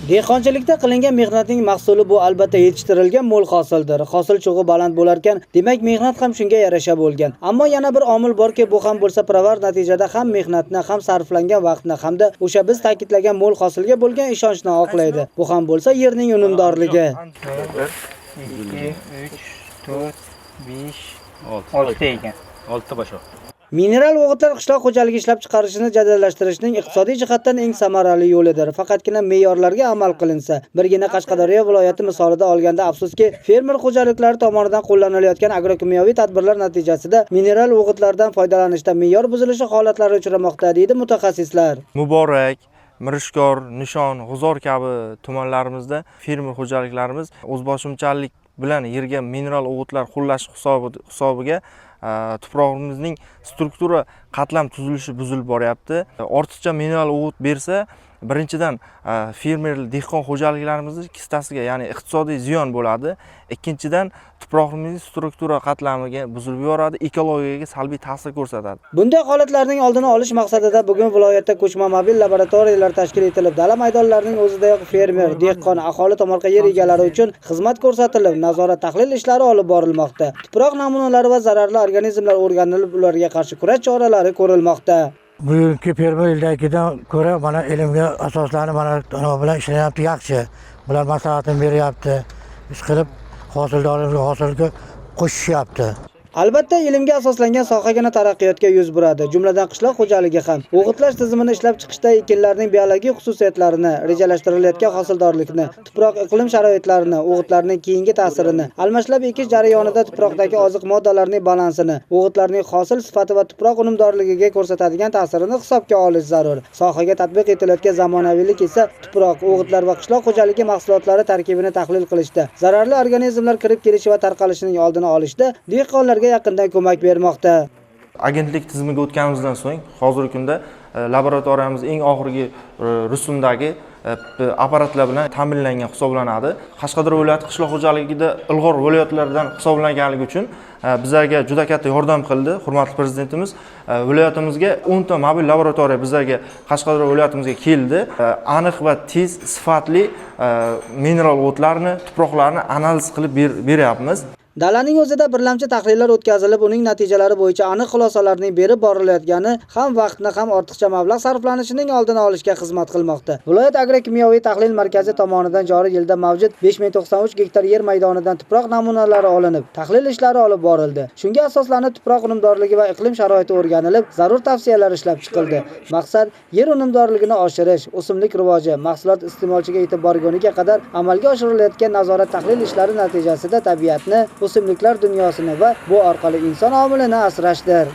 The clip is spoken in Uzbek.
Dehqonchilikda qilingan mehnatning mahsuli bu albatta yetishtirilgan mo'l hosildir. Hosil cho'g'i baland bo'larkan, demak mehnat ham shunga yarasha bo'lgan. Ammo yana bir omil borki, bu ham bo'lsa pirovar natijada ham mehnatni, ham sarflangan vaqtni hamda o'sha biz ta'kidlagan mo'l hosilga bo'lgan ishonchni oqlaydi. Bu ham bo'lsa yerning unumdorligi. 1 2 3 4 5 6 ekan. 6 bashoq. Mineral o'g'itlar qishloq xo'jaligi ishlab chiqarishini jadallashtirishning iqtisodiy jihatdan eng samarali yo'lidir. Faqatgina me'yorlarga amal qilinsa, birgina Qashqadaryo viloyati misolida olganda afsuski, fermer xo'jaliklari tomonidan qo'llanilayotgan agrokimyoviy tadbirlar natijasida mineral o'g'itlardan foydalanishda me'yor buzilishi holatlari uchramoqda, deydi mutaxassislar. Muborak, Mirishkor, Nishon, G'uzor kabi tumanlarimizda fermer xo'jaliklarimiz o'zboshimchalik bilan yerga mineral o'g'itlar qo'llash hisobiga tuprog'imizning struktura qatlam tuzilishi buzilib boryapti. Ortiqcha mineral o'g'it bersa, birinchidan fermer dehqon xo'jaliklarimizni kissasiga, ya'ni iqtisodiy ziyon bo'ladi. Ikkinchidan tuprog'imizning struktura qatlamiga buzilib yuboradi, ekologiyaga salbiy ta'sir ko'rsatadi. Bunday holatlarning oldini olish maqsadida bugun viloyatda ko'chma mobil laboratoriyalar tashkil etilib, dala maydonlarining o'zidayoq fermer, dehqon, aholi, tomorqa yer egalari uchun xizmat ko'rsatilib, nazorat tahlil ishlari olib borilmoqda. Tuproq namunalari va zararli organizmlar o'rganilib, ularga qarshi kurash choralari ko'rilmoqda. Bugungi fermer ildagidan ko'ra mana ilmga asoslanib mana nima bilan ishlayapti, yaxshi. Bular maslahatini beryapti. Ish qilib hosildorlikni hosilga qo'shishyapti. Albatta, ilmga asoslangan sohagina taraqqiyotga yuz buradi. Jumladan qishloq xo'jaligi ham o'g'itlash tizimini ishlab chiqishda ekinlarning biologik xususiyatlarini, rejalashtirilayotgan hosildorlikni, tuproq iqlim sharoitlarini, o'g'itlarning keyingi ta'sirini, almashlab ekish jarayonida tuproqdagi oziq moddalarning balansini, o'g'itlarning hosil sifati va tuproq unumdorligiga ko'rsatadigan ta'sirini hisobga olish zarur. Sohaga tatbiq etilayotgan zamonaviylik esa tuproq, o'g'itlar va qishloq xo'jaligi mahsulotlari tarkibini tahlil qilishda, zararli organizmlar kirib kelishi va tarqalishining oldini olishda dehqonlarga yaqindan ko'mak bermoqda. Agentlik tizimiga o'tganimizdan so'ng hozirgi kunda laboratoriyamiz eng oxirgi rusumdagi apparatlar bilan ta'minlangan hisoblanadi. Qashqadaryo viloyati qishloq xo'jaligida ilg'or viloyatlardan hisoblanganligi uchun bizlarga juda katta yordam qildi hurmatli prezidentimiz. Viloyatimizga 10 ta mobil laboratoriya bizlarga Qashqadaryo viloyatimizga keldi. Aniq va tez sifatli mineral o'tlarni, tuproqlarni analiz qilib beryapmiz. Dalaning o'zida birlamchi tahlillar o'tkazilib, uning natijalari bo'yicha aniq xulosalarning berib borilayotgani ham vaqtni, ham ortiqcha mablag' sarflanishining oldini olishga xizmat qilmoqda. Viloyat agrokimyoviy tahlil markazi tomonidan joriy yilda mavjud 5093 gektar yer maydonidan tuproq namunalari olinib, tahlil ishlari olib borildi. Shunga asoslanib tuproq unumdorligi va iqlim sharoiti o'rganilib, zarur tavsiyalar ishlab chiqildi. Maqsad yer unumdorligini oshirish, o'simlik rivoji, mahsulot iste'molchiga yetib borguniga qadar amalga oshirilayotgan nazorat tahlil ishlari natijasida tabiatni, o'simliklar dunyosini va bu orqali inson omilini asrashdir.